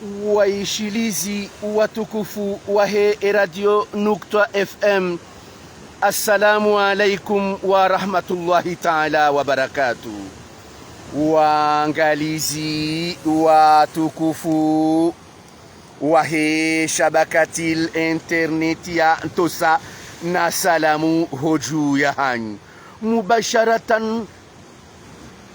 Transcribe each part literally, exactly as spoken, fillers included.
Waishilizi watukufu wahe Radio Nukta F M, assalamu alaikum wa rahmatullahi taala wa barakatuh. Waangalizi watukufu wahe shabakatil internet ya Ntosa, na salamu hodju yahanyu. Mubasharatan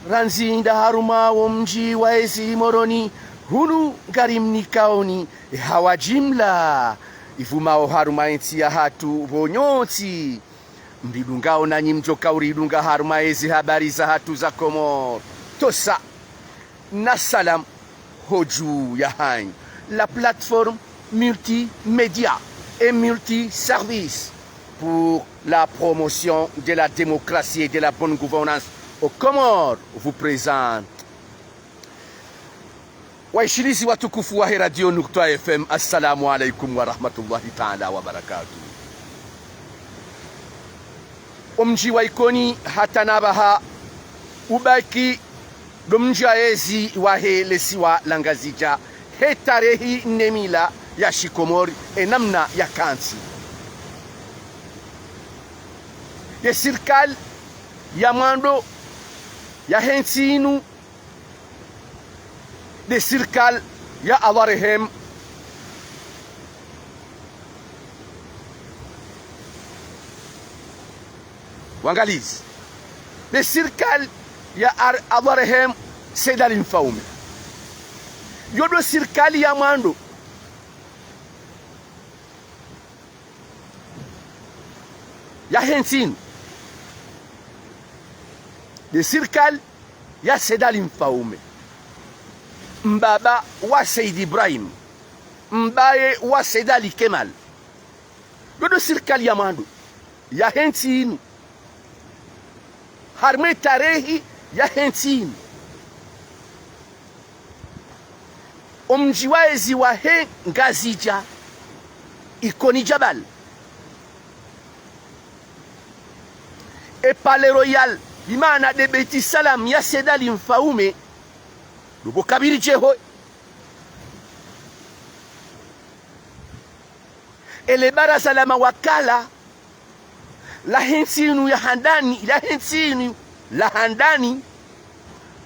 randzi nda harumwa wo mdji wa ezi Moroni, hunu ngarimnikaoni hawa jimla ivumao harumwa entsi yahatru pvo nyontsi mridungao, nanyi mdjoka uridunga harumwa ezi habari zahatru za Komori. Ntosa, na salam hodju yahanyu. La plateforme multimédia et multiservice pour la promotion de la démocratie et de la bonne gouvernance aux Comores vous présente. Waishilizi watukufu wahe Radio Nukta F M, assalamu alaikum wa rahmatullahi taala wa barakatuh. Omdji wa Ikoni hata na pvaha ubaki ndo mdji wa ezi wahe lesiwa la Ngazidja, he tarehi ne mila ya shikomori, e namna ya kantsi. Ye sirikali ya mwando yahe ntsi inu, nde sirikali ya Allah rehemu. Waangalizi, nde sirikali ya Ar-, Allah rehemu Said Ali Mfaume. Yo ndo sirikali ya mwando yahe ntsi inu. Nde sirikali ya Said Ali Mfaume, mbaba wa Said Ibrahim, mbaye wa Said Ali Kemal. Yo ndo sirikali ya mwando yahe ntsi inu, harimwa e tarehi yahe ntsi inu. Omdji wa ezi wahe Ngazidja, Ikoni Jabal, e Palais Royal, bimaana nde Beit Salam ya Said Ali Mfaume, ndo pvo kabiri djeho. Ele baraza la mawakala lahe ntsi inu ya handani, lahe ntsi inu la handani,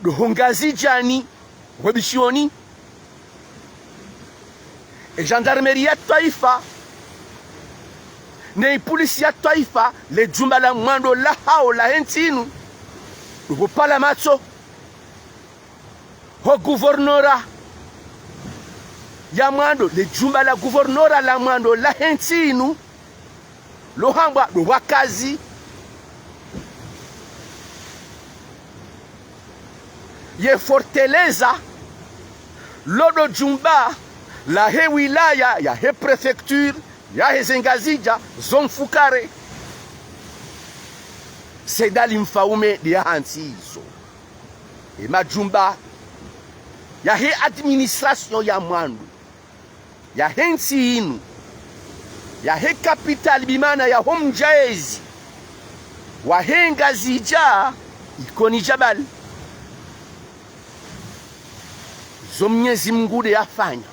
ndo ho Ngazidjani, ho Bishioni. E gendarmerie ya twaifa, ne ipolisi ya twaifa, le jumba la mwando lahao lahe ntsi inu, ndo ho Palamatso. Ho guvernora ya mwando, le jumba la guvernora la mwando lahe ntsi inu, lo hambwa ndo wakazi. Ye Fortaleza, lo ndo jumba lahe wilaya, yahe préfecture, yahe ze Ngazidja zo mfukare. Said Ali Mfaume nde ya hantsi izo. E majumba yahe administration ya mwando yahe ntsi inu, yahe capitale, bimaana yaho mdji wa ezi wahe Ngazidja, Ikoni Jabal, zo Mnyezi Mungu nde yafanya.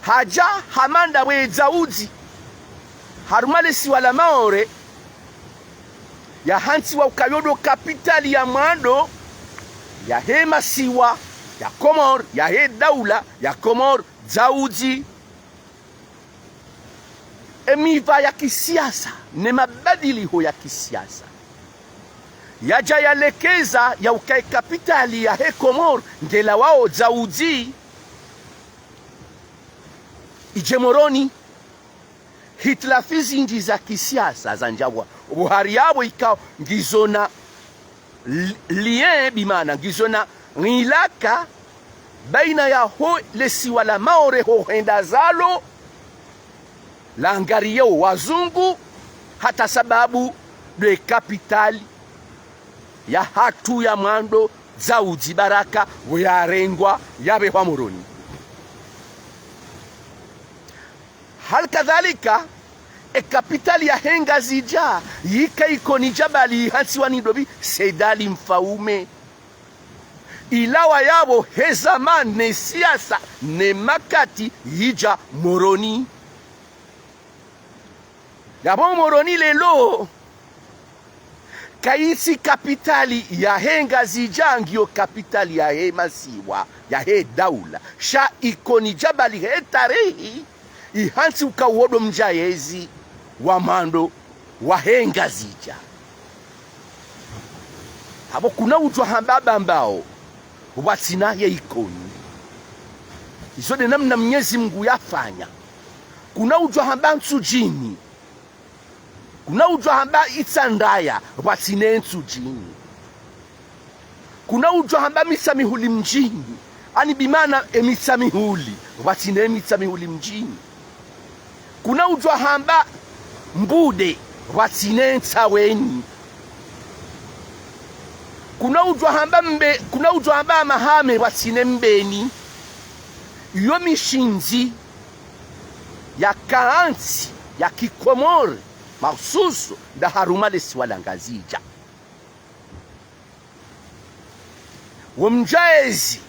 Hadja hama nda we Dzaudzi, harumwa lesiwa la Maore, yahantsiwa uka yo ndo capitale ya mwando yahe masiwa ya Komori, yahe daula ya Komori, Dzaudzi. E miva ya kisiasa ne mabadiliho ya kisiasa yadja yalekeza ya uka e capitale yahe Komori nge lawao Dzaudzi, idje Moroni. Hitilafu zindji za kisiasa zandjapvwa, opvo hari yapvo ikao ngizo na li-, lien, bimaana ngizo na ilaka baina yaho lesiwa la Maore ho hwenda zalo, langariyo wazungu, hata sababu ndo e capitale yahatru ya mwando, Dzaudzi Baraka, pvo yarengwa yapvehwa Moroni. Hali kadhalika, e capitale yahe Ngazidja, yika Ikoni Jabal, yihantsiwa ni ndopvi? Said Ali Mfaume. Ilawa yapvo he zamani ne siasa ne makati yidja Moroni. Yapvo Moroni leo kayitsi kapitali yahe Ngazidja, ngiyo kapitali yahe masiwa, yahe daula. Sha Ikoni Djabali he tarehi, ihantsi uka wo ndo mdji wa yezi wa mwando wahe Ngazidja. Hapvo kuna udjwa hamba Bambao pvwatsina ye Ikoni. Izo nde namna Mnyezi Mungu yafanya. Kuna udjwa hamba Ntsudjini. Kuna udjwa hamba Itsandraya pvwatsina ye Ntsudjini. Kuna udjwa hamba Mitsamihuli mdjini, ani bimaana e Mitsamihuli, pvwatsina e Mitsamihuli mdjini. Kuna udjwa hamba Mbude, pvwatsina e Ntsaweni. Kuna udjwa hamba Mbe-, kuna udjwa hamba Mahame, pvwatsina e Mbeni. Iyo mishindzi ya kantsi ya kikomori, mahususu nda harumwa le siwa la Ngazidja. Wo mdji wa yezi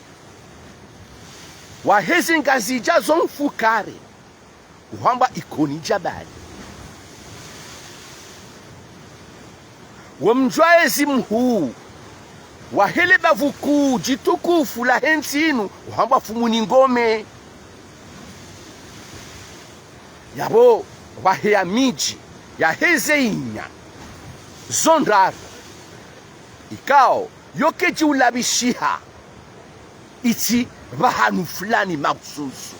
wahe ze Ngazidja zo mfukare uhambwa Ikoni Djabali. Wo mdji wa yezi muhuu wahe le bavu kuu djitukufu lahe ntsi inu uhambwa Fumuni Ngome. Yapvo pvwaheya midji yahe ze inya zo ndraru ikao yo kayidji ulapvishiha itsi pvahanu fulani mahususu.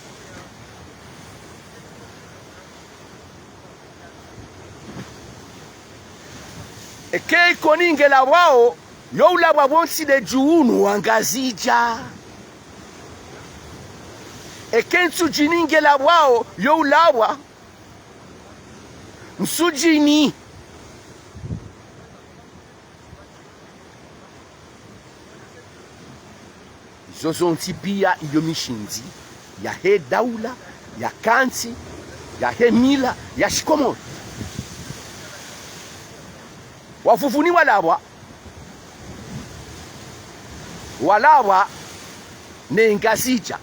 Eka Ikoni ngelapvwao, yo ulapvwa pvontsi nde dju unu wa Ngazidja. Eka Ntsudjini ngelapvwao, yo ulapvwa Ntsudjini. Izo zontsi pia iyo mishindzi yahe daula, ya kantsi, yahe mila, ya shikomori. Wa Vuvuni walapvwa, walapvwa ne Ngazidja.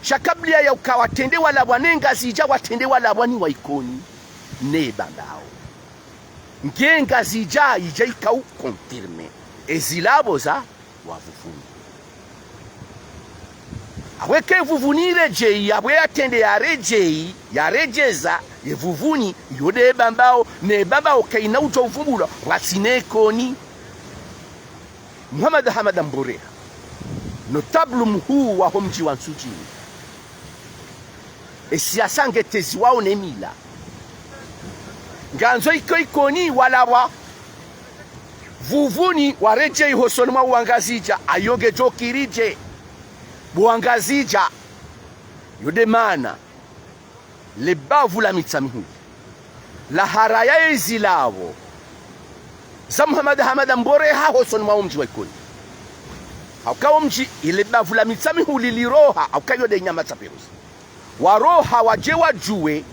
Sha kabla ya uka watrende walapvwa ne Ngazidja, watrende walapvwa ni wa Ikoni ne Bambao. Nge Ngazidja idja ika u confirmer ezilapvo za wa Vuvuni. Apvo eka Vuvuni iredjeyi, apvo yatrende yaredjeyi, yaredjeza ye Vuvuni, iyo nde Bambao, ne Bambao kayina udjo uvumbulwa pvwatsina Ikoni. Muhammad Hamada Mboreha, notable muhuu waho mdji wa Ntsudjini. E siasa nge teziwao ne mila. Ngandzo iko Ikoni walapvwa, Vuvuni waredjeyi hosoni mwa Wangazidja, ayo ngedjo kiri dje? Bo Wangazidja, yo nde maana le bavu la Mitsamihuli laharaya ezilapvo za Muhammad Hamada Mboreha hosoni mwa wo mdji wa Ikoni. Hauka wo mdji, ile bavu la Mitsamihuli liroha, hauka yo nde inyama tsapirusa. Waroha wadje wadjuwe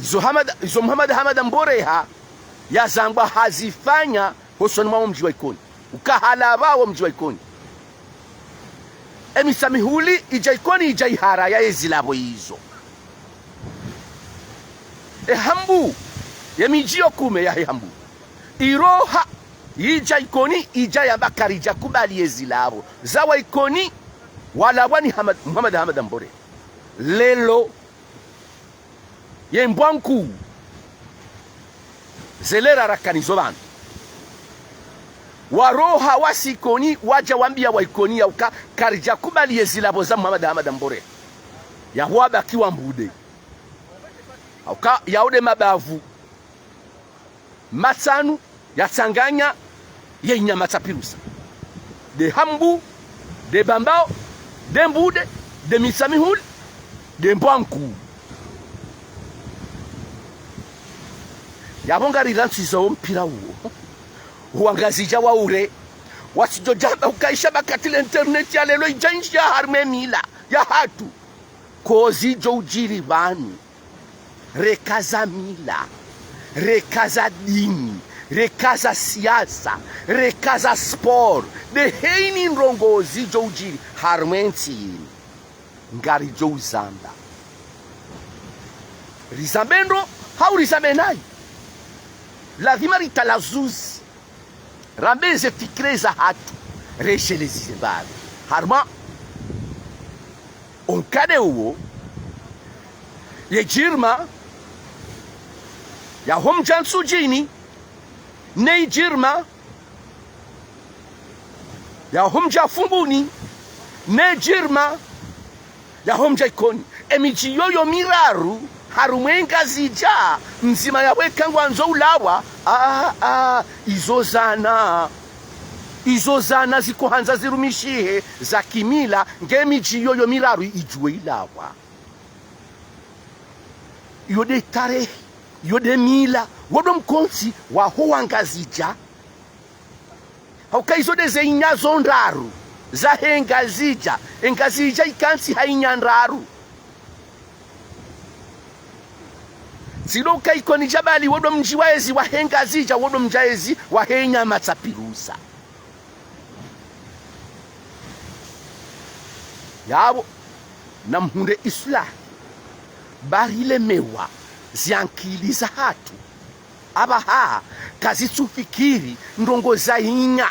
izo Hamada, izo Muhammad Hamada Mboreha yazambwa hazifanya hosoni mwa wo mdji wa Ikoni. Uka halapva wo mdji wa Ikoni. E Mitsamihuli idja Ikoni idja iharaya ezilapvo izo. E Hambu, ye midji yo kume yahe Hambu, iroha idja Ikoni idja yamba karidja kubali ezilapvo za wa Ikoni walapvwa ni Hamad-, Muhammad Hamada Mboreha. Leo ye mbwa nkuu zelera rakanizo pvanu. Waroha wasi Ikoni, wadja wambia wa Ikoni yauka karidja kubali ezilapvo za Muhammad Hamada Mboreha. Yaho wabaki wa Mbude. Hauka yaho nde mabavu matsanu yatsanganya ye inyama tsapirusa. Nde Hambu, nde Bambao, nde Mbude, nde Mitsamihuli, nde mbwa nkuu. Yapvo ngarirantsizo wo mpira uwo. Wangazidja waure, watsidjo djamba uka isha bakati le internet ya leo idja inshi ya harumwa e mila yahatru. Kozi djo udjiri pvanu. Reka za mila, reka za dini, Reka za siasa, reka za sport, de heni ndrongoo zidjo udjiri harumwa entsi yinu. Ngaridjo uzamba. Rizambe ndro, hau rizambe nayi. Lazima ritalazuzi. Rambe ze fikira za hatru, reshelezi ze mbali. Harumwa, onkade uwo, ye djirma, ya homdja ntsudjini, ne djirma, ya homdja fumbuni, ne djirma, ya homdja ikoni. Emidji yoyo miraru, harumwa e Ngazidja, mdzima ya weka ngwandzo ulawa, ah, ah, izo zana. Izo zana zikohandza zirumishihe, za kimila, nge midji yoyo miraru idjuwe ilawa. Iyo de tarehi, iyo de mila, wo do mkontsi waho wa Ngazidja. Hauka izo de ze inya zo ndraru, zahe Ngazidja, e Ngazidja ikantsi ha inya ndraru. Tsi do uka ikoni djabali, wo do mdji wa ezi wahe Ngazidja, wo do mdji wa ezi wahe inya matsapirusa. Yapvo, namhundre islahi, ba rilemewa, ze ankili za hatru. Apvaha, kazitsufikiri, ndrongoo za inya.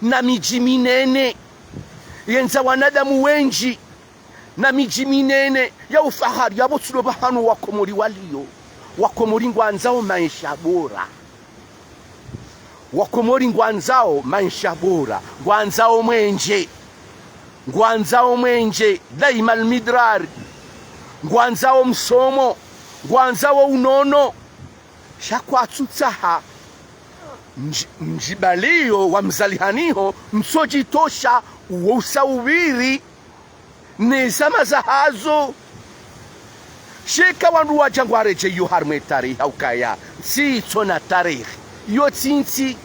Na midji minene, yendza wanadamu wendji. Na midji minene, ya ufahari, yapvo tsi do pvahanu Wakomori waliyo. Wakomori ngwandzao maesha bora. Wakomori ngwandzao maesha bora, ngwandzao mwenje, ngwandzao mwenje, daima almidrar, ngwandzao msomo, ngwandzao unono. Sha kwatsutsaha mdji-, mdjibaliyo wa mzalihaniho, mtsodjitosha, uwo usaubiri. Ne zama zahazo. Sha eka wandru wadja ngwaredjeyo harumwa e tarehi, haukaya ntsi itsona tarehi, iyo tsi ntsi.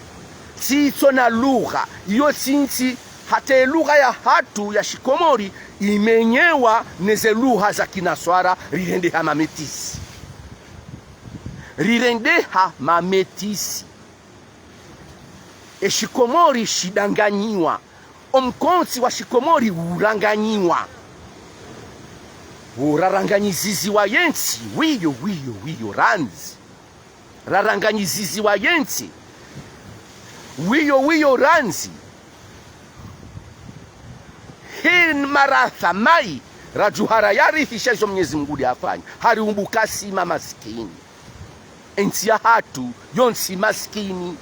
Ntsi itsona lugha, iyo tsi ntsi. Hata e lugha ya hatru ya shikomori imenyewa ne ze lugha za kinaswara, rirendeha mametisi. Rirendeha mametisi. E shikomori shidanganyiwa. Omkontsi wa shikomori uranganyiwa. Uraranganyiziziwa yentsi, wiyo, wiyo, wiyo, randzi. Raranganyiziziwa yentsi, wiyo, wiyo, randzi. Hini maratha mayi, radjuha rayarithi sha izo Mnyezi Mungu de afanya. Hariumbuka si mamasikini. Entsi ya hatru, yo ntsi masikini.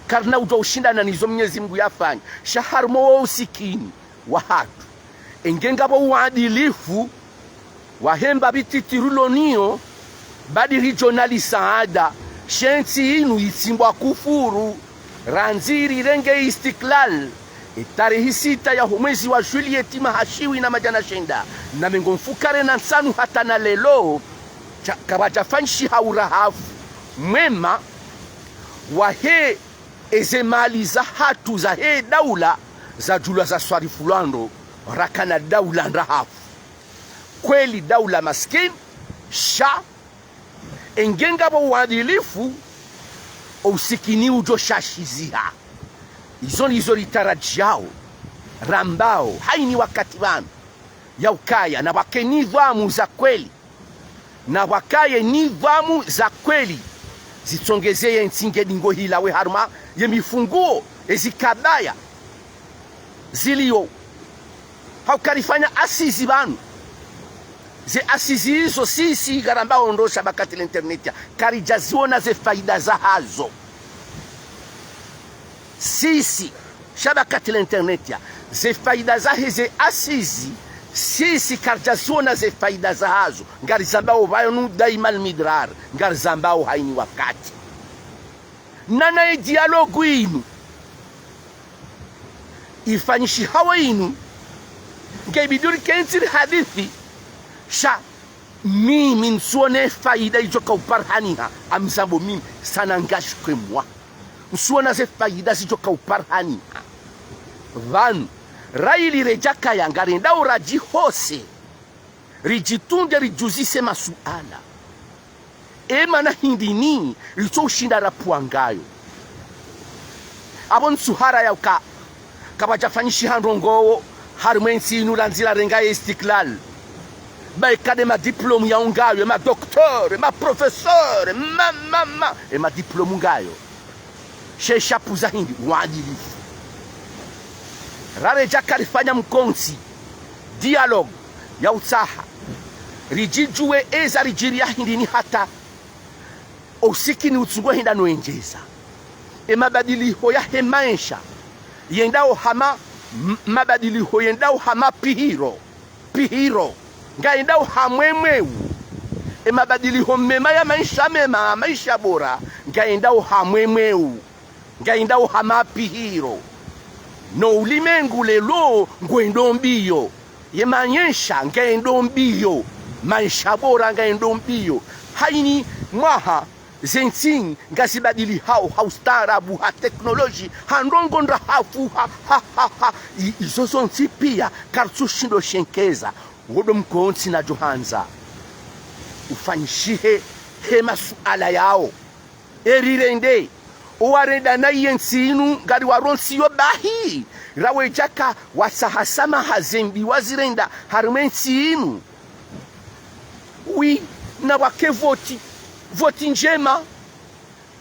Karina udjo ushindana nizo Mnyezi Mungu yafanya. Sha harumwa wo usikini wa hatru. Enge ngapvo uadilifu, wahe mbapvi titi rilo niyo, ba de ridjo na lisaada, sha entsi inu itsimbwa kufuru, randzi rirenge istiklal. E tarehi sita yaho mwezi wa juillet maha shiwi na madjana shenda na mengo mfukare na ntsanu hata na leo, sha, kapvadjafanyishiha urahafu mwema wahe eze mali za hatru zahe daula zadjulwa zaswarifulwa ndro, rakana daula ndrahafu. Kweli daula masikini, sha enge ngapvo uadilifu, o usikini udjo shashiziha. Izo ndizo ritaradjiyao, rambao, ha ini wakati pvanu, ya ukaya, na pvwake nidhwamu za kweli. Na pvwakaye nidhwamu za kweli. Zitsongeze yentsi nge dingo hilawe harumwa ye mifunguo, ezi kabaya ziliyo. Hauka rifanya assises pvanu. Ze assises izo sisi ngarambao ndro shabakati la internet ya, karidjaziona ze faida zahazo. Sisi, shabakati la internet ya, ze faida zahe ze assises, sisi karidjaziona ze faida zahazo. Ngarizambao pvanu daima almidrar, ngarizambao ha ini wakati. Na na ye dialogue inu ifanyishihawo inu, nge bidi rikentsi rihadisi, sha mimi ntsuona faida idjoka uparihaniha, amzambo mimi sana ngashikwe mwa. Ntsuona ze faida zidjoka uparihaniha. Pvanu, rayili redjakaya ngarendao radjihose, ridjitunde ridjuzise masuala. Emana hindri ni, ritso ushinda rapvua ngayo. Apvo ntsuhara ya uka, kapvadjafanyishiha ndrongoo, harimwa entsi inu randzi rarenga ye istiklal. Ba eka nde madiplôme ya ungayo, ema docteur, ema professeur, ma, ma, ma, ema diplôme ungayo. She shapuza hindri, uadilifu. Raredja karifanya mkontsi, dialogue, ya utsaha. Ridjidjuwe eza ridjiriya hindri ni hata. Usikini utsungo henda no endjeza. E mabadiliho ya he maesha. Yendao hama, m-, mabadiliho yendao hama pihiro. Pihiro. Ngayendao ha mwemweu. E mabadiliho mema ya maesha mema, maesha bora. Ngayendao ha mwemweu. Ngayendao hama pihiro. No ulimengu lelo ngwendo mbiyo. Ye maesha ngayendo mbiyo. Maesha bora ngayendo mbiyo. Haini mwaha zentsi ngazibadilihao, ha ustaarabu, ha teknoloji, ha ndrongoo ndrahafu, ha, ha, ha, ha. I-, izo zontsi pia, karitsushindo shenkeza. Wodo mkontsi nadjo handza ufanyishihe he masuala yao. Eri rende, owarenda na yentsi inu, ngari warontsiyo bahi, rawedjaka wasahasama ha zembi wazirenda harimwa entsi inu. Oui, na wake voti, voti ndjema,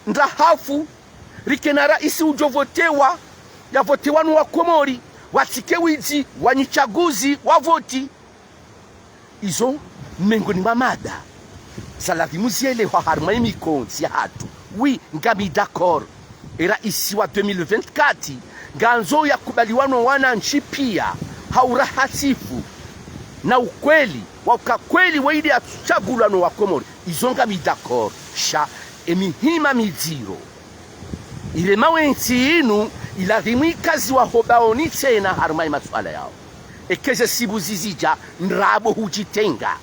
ndrahafu, rike na raisi udjo votewa, ya votewa no Wakomori, watsike widzi, wanyi tsaguzi, wa voti. Izo mengoni mwa mada za lazimu zielehwa harimwa emikontsi yahatru. Oui, ngami d'accord. E raisi wa deux mille vingt-quatre, ngandzo yakubaliwa no wanantsi pia, ha urahatifu, na ukweli, wa uka kweli waidi yatsutsagulwa no Wakomori. Izo ngami d'accord. Sha, emihima midziro irema wentsi inu, ilazimu ikaziwa ho baoni tsena harimwa emasuala yao. Eka ze siku zizidja ndrabo hudjitenga.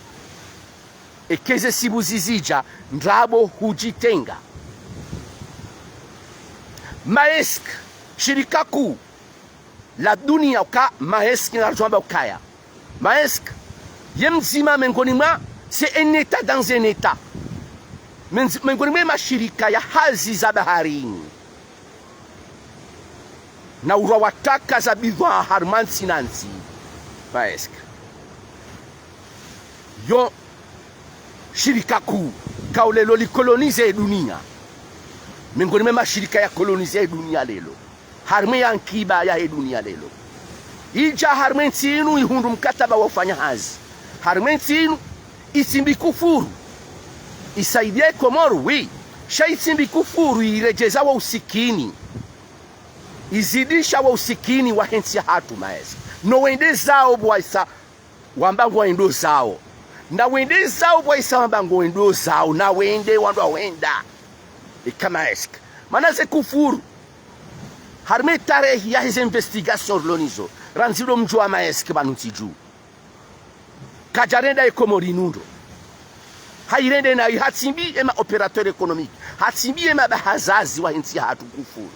Eka ze siku zizidja ndrabo hudjitenga. Maersk, shirika kuu la dunia uka Maersk ngaridjo amba ukaya. Maersk, ye mdzima mengoni mwa, c'est un État dans un État. Menzi-, mengoni mwa mashirika ya hazi za baharini. Na urwa wataka za bidhwaa harimwa ntsi na ntsi. Maersk. Yo shirika kuu, kao lelo li coloniser e dunia. Mengoni mwa mashirika ya coloniser e dunia lelo. Harimwa ye ankiba ya he dunia lelo. Idja harimwa entsi inu ihundru mkataba wa ufanya hazi. Harimwa entsi inu itsimbi kufuru. Isaidia e Komori, oui. Sha itsimbi kufuru iredjeza wo usikini. Izidisha wo usikini wa hentsi yahatru, Maersk. No wende zao pvwaisa wamba ngwendo zao. Na wende zao pvwaisa wamba ngwendo zao. Na wende wandru wenda. Eka Maersk. Mana ze kufuru. Harimwa e tarehi ya heze investigation rilo nizo, randzi ndo mdjo wa Maersk pvanu ntsi dju. Kadjarenda e Komori inu ndro. Hairende nayi hatsimbi ema opérateur économique. Hatsimbi ema bahazazi wa hentsi yahatru kufuru.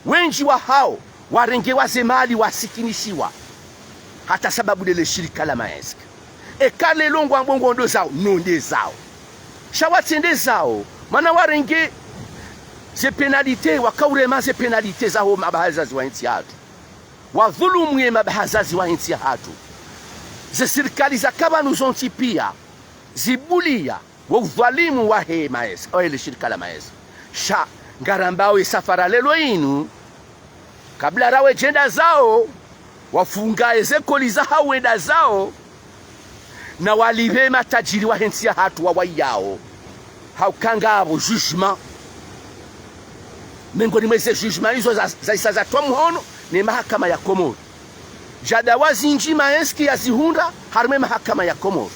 Wendji wahao, warengewa ze mali wasikinishiwa. Hata sababu ndele shirika la Maersk. Eka lelo ngwambo ngwendo zao, no wende zao. Sha watsende zao, mana warenge ze pénalité, wakaurema ze pénalité za ho mabahazazi wa hentsi yahatru. Wadhulumu ye mabahazazi wa hentsi yahatru. Ze sirikali zaka pvanu zontsi pia, zibulia wo udhwalimu wa he Maersk, o ele shirika la Maersk. Sha, ngarambao e safara lelo inu, kabla rawe djenda zao, wafunga eze koli zahao wenda zao, na walipve matajiri wa hentsi yahatru wawaiyao. Hauka ngapvo jugement. Mengoni mwa eze jugement izo za, zaisa zatwa muhono ne mahakama ya Komori. Djadawa zindji Maersk yazihundra harimwa e mahakama ya Komori.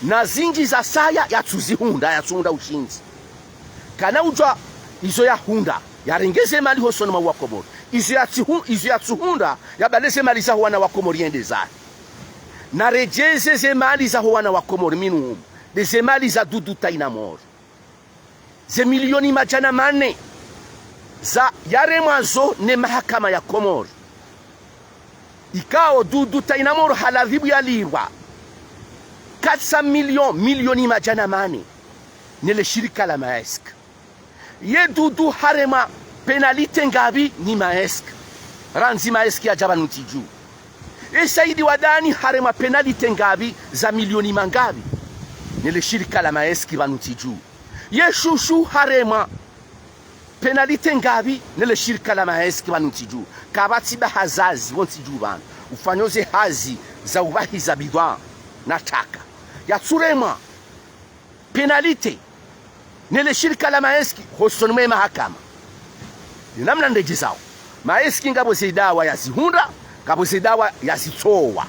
Na zindji zasaya yatsuzihundra, yatsuhundra ushindzi. Kana udjwa izo yahundra, yarenge ze mali hosoni mwa Wakomori. Izo yatsihu-, izo yatsuhundra, yabale ze mali zaho wana wa Komori yende zahe. Naredjeze ze mali zaho wana wa Komori minhum. Nde ze mali za Dudu Taina Moro. Ze milioni madjana mane za yaremwa zo ne mahakama ya Komori. Ikao Dudu Taina Moro haladhibu yalipvwa quatre cents millions, milioni madjana mane. ne le shirika la Maersk. Ye Dudu haremwa pénalité ngapvi ni Maersk. Randzi Maersk yadja pvanu ntsi dju. Ye Saidi Wadani haremwa pénalité ngapvi za milioni mangapvi ne le shirika la Maersk pvanu ntsi dju. Ye Shushu haremwa pénalité ngapvi ne le shirika la Maersk pvanu ntsi dju. Kapvatsi bahazazi wo ntsi dju pvanu. Ufanyo ze hazi za upvahiza bidhwaa na taka. Yatsuremwa pénalité ne le shirika la Maersk hosoni mwe mahakama. Ni namna ndedje zao. Maersk ngapvo ze dawa yazihundra, ngapvo ze dawa yazitsowa.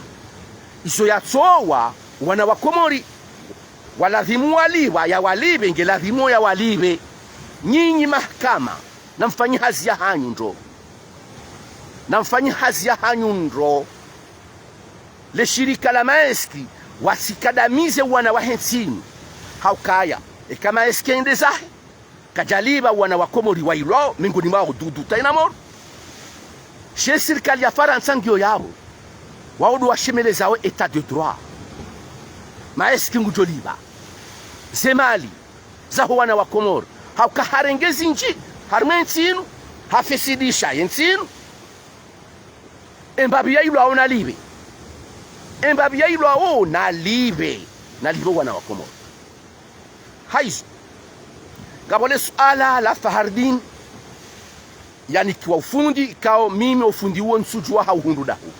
Izo yatsowa, wana wa Komori, waladhimu walipvwa, yawalipve, nge ladhimu yawalipve. Nyinyi mahakama, namfanyi hazi yahanyu ndro. Namfanyi hazi yahanyu ndro. Le shirika la Maersk, wasikadamize wana wahe ntsi inu. Haukaya, eka Maersk yende zahe, kadjalipva wana wa Komori wailwao, mengoni mwawo Dudu Taina Moro. She sirikali ya Farantsa ngiyo yapvo. Wao ndo washemelezao état de droit. Maersk ngudjolipva ze mali zaho wana wa Komori. Hauka harenge zindji, harimwa ye ntsi inu, hafisidisha ye ntsi inu. Embapvi yailwao nalipve. Embapvi yailwao nalipve. Nalipve wana wa Komori. Haizo. Ngapvo le suala la Fahardine yanikiwa ufundi, ikao mimi ufundi uwo ntsudjuwa hauhundru dahu.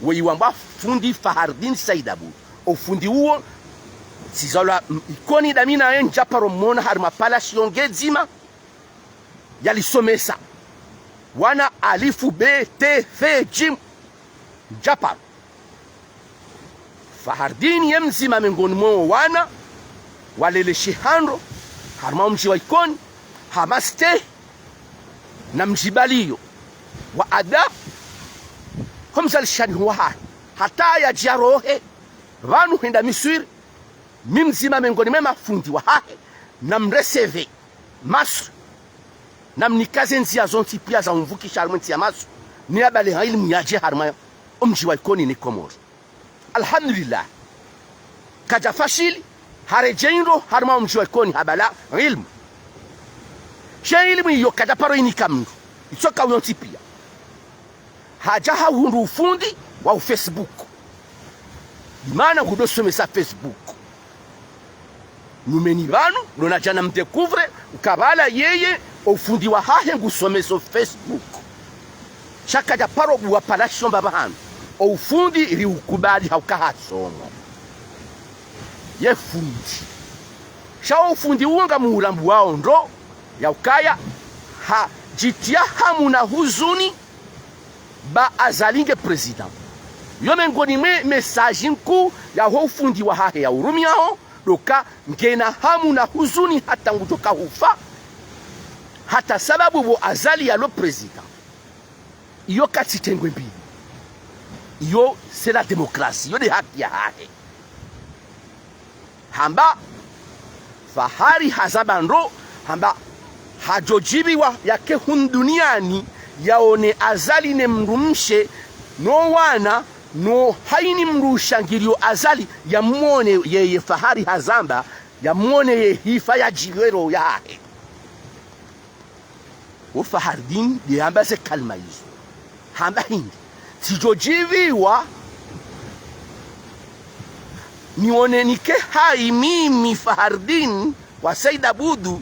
Weyi wambwa fundi Fahardine Said Abou. Ufundi uwo, tsizalwa, m-, Ikoni dami naye ndjaparo mwona harimwa palashi yo nge dzima, yalisomesa. Wana alifu, be, te, fe, jim. Ndjaparo. Fahardine ye mdzima mengoni mwo wana, waleleshe handro, harimwa mdji wa Ikoni, ha mastehi, na mdjibaliyo, wa adabu, ho mzalishani wahahe, hata yadja rohe, pvanu henda Miswiri, mi mdzima mengoni mwe mafundi wahahe, namrecevoir, Masri, namnika ze ndziya zontsi piya za umvukisha harimwa ye ntsi ya Masri, ni yabale ha ilimu yadje harimwa omdji wa Ikoni ne Komori. Alhamdulillah. Kadja fashili, haredjei ndro harimwa omdji wa Ikoni habala ilimu. She ilimu iyo kadja paro inika mndru. Itsoka uyontsi piya. Hadja hahundru ufundi wa uFacebook. Imana ngudo somesa Facebook. Nyumeni pvanu, ndo nadja namdécouvre, ukaya pvala yeye, ufundi wahahe ngusomeso Facebook. Sha kadja paro buwa palashi yo mbapvi hanu. Oufundi riukubali hauka hasomo. Ye fundi. Sha oufundi uwo ngamuurambuwao ndro, yaukaya, hadjitiya hamu na huzuni, ba Azali nge président. Yo mengoni mwe message nkuu yaho ufundi wahahe yaurumiyao, ndo uka ngena hamu na huzuni hata ngudjoka hufa, hata sababu bo Azali yalo président. Iyo katsi tengwe mbili. Iyo c'est la démocratie, iyo nde haki yahahe. Hamba Fahari hazamba ndro, hamba hadjodjiviwa yake hunu duniani, yaone Azali ne mdrumshe, no wana, no hayina mdru ushangiriyo Azali, yamwone yeye Fahari hazamba, yamwone ye hifa yadjiviwe roho yahahe. Wo Fahardine nde hamba ze kalima izo. Hamba hindri. Tsidjodjiviwa, nione nike hayi mimi Fahardine wa Said Abdou,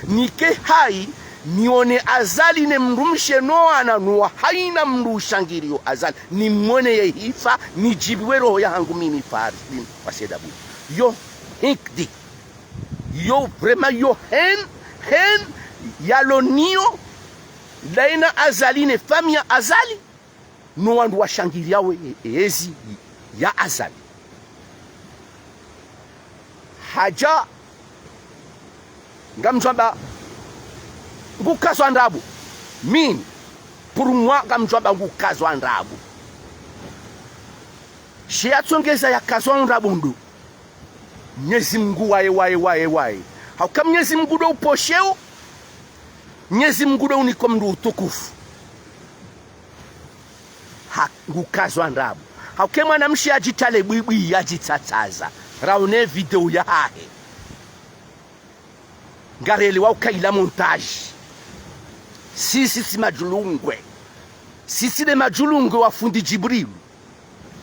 nike hayi, nione Azali ne mdrumshe no wana no hayina mdru ushangiriyo Azali, nimwone ye hifa, nidjiviwe roho yahangu mimi Fahardine wa Said Abdou. Yo, hindri. Yo vraiment yo haine, haine yalo nayo, ndayina Azali ne famiyi ya Azali, no wandru washangiriyao e, e, ezi ya Azali. Hadja, ngamdjwamba, ngukazwa ndrabo. Mimi, pour moi, ngamdjwamba ngukazwa ndrabo. She yatsongeza yakazwa ndrabo ndo Mnyezi Mungu waye, waye, waye, waye. Hauka Mnyezi Mungu ndo uposhewo. Mnyezi Mungu ndo uniko mndru utukufu. Ha, ngukazwa ndrabo. Hauka mwanamshe yadjitale bwibwi yadjitsatsaza. Raone video yahahe. Ngarelewa uka ila montage. Sisi si madjulungwe. Sisi nde madjulungwe wa fundi Djibrilu.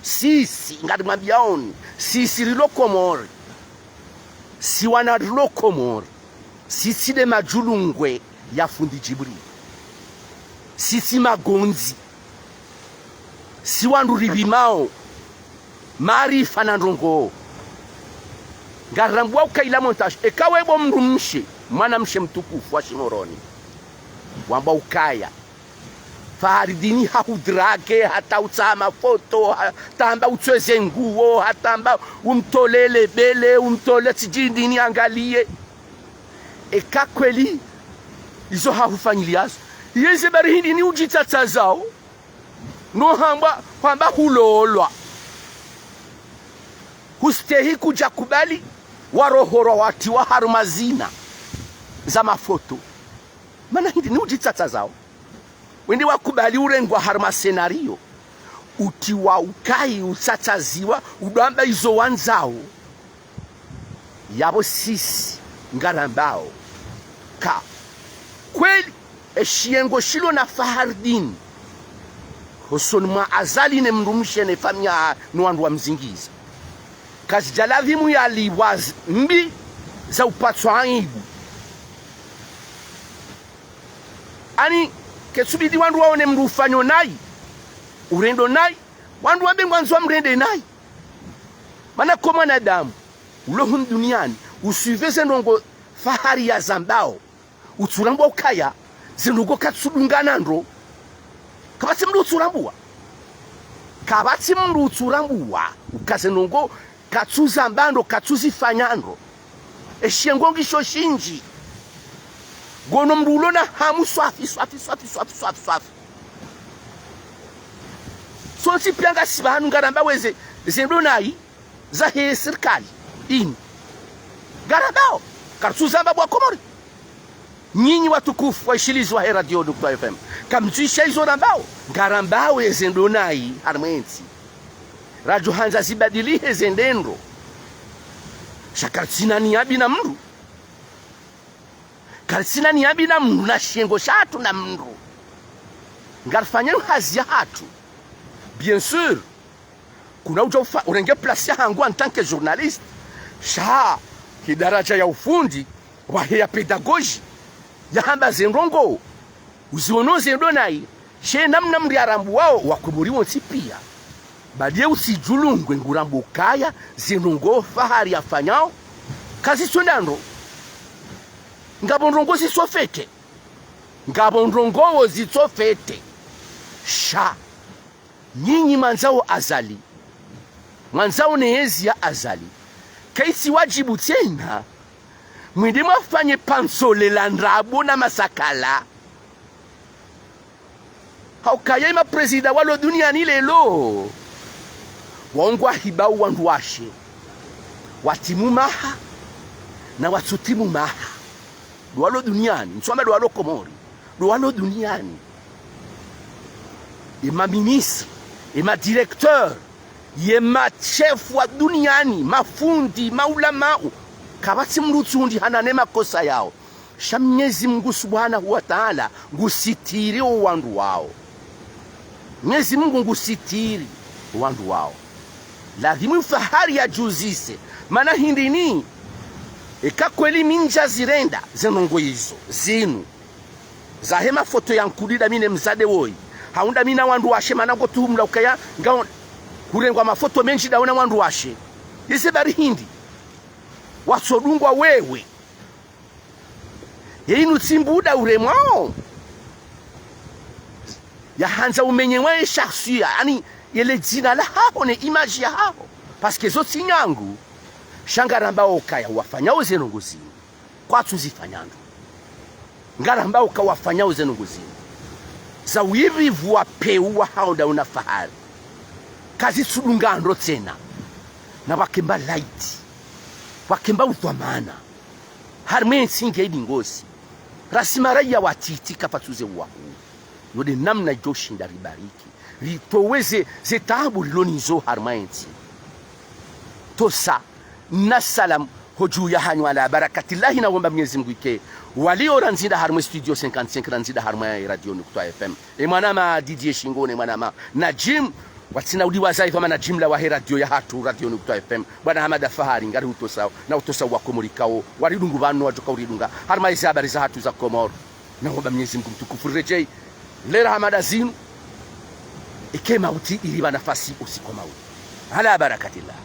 Sisi, ngarimwambiaoni, sisi rilo Komori. Si wana rilo Komori. Sisi nde madjulungwe ya fundi Djibrilu. Sisi magondzi. Si wandru ripvimao maarifa na ndrongoo. Ngarirambua uka ila montage. Eka we bo mdrumshe, mwanamshe mtukufu wa Shimoroni, wamba ukaya Fahardini hahudrage, hata utsaha mafoto, hata amba utsweze nguo, hata amba umtole lebele, umtole tsidjindini angalie. Eka kweli izo hahufanyiliazo, yeze bari hindri ni udjitsatsazao? No hamba, hamba hulolwa. Hustehi kudja kubali warohorwa watiwa harumwa zina za mafoto. Mana hindri ni udjitsatsazao? Wende wakubali urengwa harumwa scénario, utiwa ukayi, utsatsaziwa, udjwamba izo wandzao. Yapvo sisi ngarambao ka kweli eshiyengo shilo na Fahardini hosoni mwa Azali ne mdrumshe ne famiyi no wandru wamzingiza, kazidja ladhimu yalipvwa z-, mbi za upatswa aibu. Ani ketsubidi wandru waone mndru ufanyo nayi, urendo nayi, wandru wambe ngwandzo wamrende nayi. Mana ko mwanadamu ulo hunu duniani, usuive ze ndrongoo Fahari yazambao, utsurambua ukaya ze ndrongoo katsudungana ndro. Kapvatsi mndru utsurambua. Kapvatsi mndru utsurambua uka ze ndrongoo katsuzamba ndro, katsuzifanya ndro. Eshiyengo ngisho shindji. Ngono mndru ulo na hamu swafi, swafi, swafi, swafi, swafi, swafi. Sontsi pia ngasi pvanu ngarambao eze, eze ndro nayi zahe sirikali ini. Ngarambao, karitsuzamba bo wa Komori. Nyinyi watukufu waishilizi wahe radio Nukta F M, kamdjuisha izo rambao, ngarambao eze ndro nayi harimwa entsi. Radjo handza zibadilihe zende ndro. Sha karitsina niya mbi na mndru. Karitsina niya mbi na mndru, na shiyengo shahatru na mndru. Ngarifanyao hazi yahatru. Bien sûr, kuna udja ufa-, urenge place yahangu en tant que journaliste. Sha, he daraja ya ufundi, wahe ya pédagogie, yahamba ze ndrongoo, uziono ze ndro nayi, she namna mndru yarambuao, wa Komori wontsi pia. Badi ye utsidjulungwe ngurambo ukaya ze ndrongoo Fahari yafanyao kazitswenda ndro. Ngapvo ndrongoo zitsofete. Ngapvo ndrongoo zitsofete. Sha, nyinyi mwandzao Azali, mwandzao ne yezi ya Azali, kaitsi wadjibu tsena mwende mwafanye pantsolela ndrabo na masakala. Haukaya ye ma président walo duniani lelo, wao ngwahibao wandru washe, watimu maha na watsutimu maha. Ndo walo duniani, ntsuamba ndo walo Komori, ndo walo duniani. Ye ma ministre, ye ma directeur, ye ma chef wa duniani, mafundi, maulamau, kapvatsi mndru utsuhundrihana ne makosa yao. Sha Mnyezi Mungu Subhanahu wa Taala ngusitiri o wandru wao. Mnyezi Mungu ngusitiri o wandru wao. Ladhimu Fahari yadjuzise. Mana hindri ni, eka kweli mi ndjazirenda ze ndrongoo izo, zinu, zahe mafoto ya nkudi nda mi ne mdzadze woyi, hau nda mi na wandru washe, mana ngotuhumula ukaya ngao hurengwa mafoto mendji ndawo na wandru washe. Yeze bari hindri watsodungwa wewe? Ye inu tsi mbuda uremwao? Yahandza umenyewa ye shakhsiya, ani yele dzina lahaho ne image yahaho. Parce que zo tsi nyangu. Sha ngarambao ukaya wafanyao ze ndrongoo zinu kwatsuzifanya ndro. Ngarambao uka wafanyao ze ndrongoo zinu za uyivivu wa peu wahao ndawo na Fahari, kazitsudunga ndro tsena. Na pvwakemba laiti, pvwakemba udhwamana harimwa entsi nge ili ngosi, rasi maraya watiti kapvatsuze uwahu. Yo nde namna idjoshinda ribariki, ritowe ze, ze taabu rilo nizo harimwa entsi. Tosa, na salam Ho dju yahanyu ala barakatillahi, na womba Mnyezi Mngu ike. Walio randzi nda harumwa studio cinquante-cinq, randzi nda harumwa Radio Nukta F M. E mwanama Didier Shingo ne mwanama Najim, watsina udiwaza ifa ma Najim la wahe radio yahatru, Radio Nukta F M. Bwana Hamada Fahari, ngari hutosao, na utosao wa Komori kao, waridungu pvanu, wadjoka uridunga. Harumwa izi habari zahatru za Komori. Na womba Mnyezi Mngu mtukufu rirejei. Lera Hamada zinu. Ike mauti iripva nafasi usiku wa mauti. Ala barakatillah.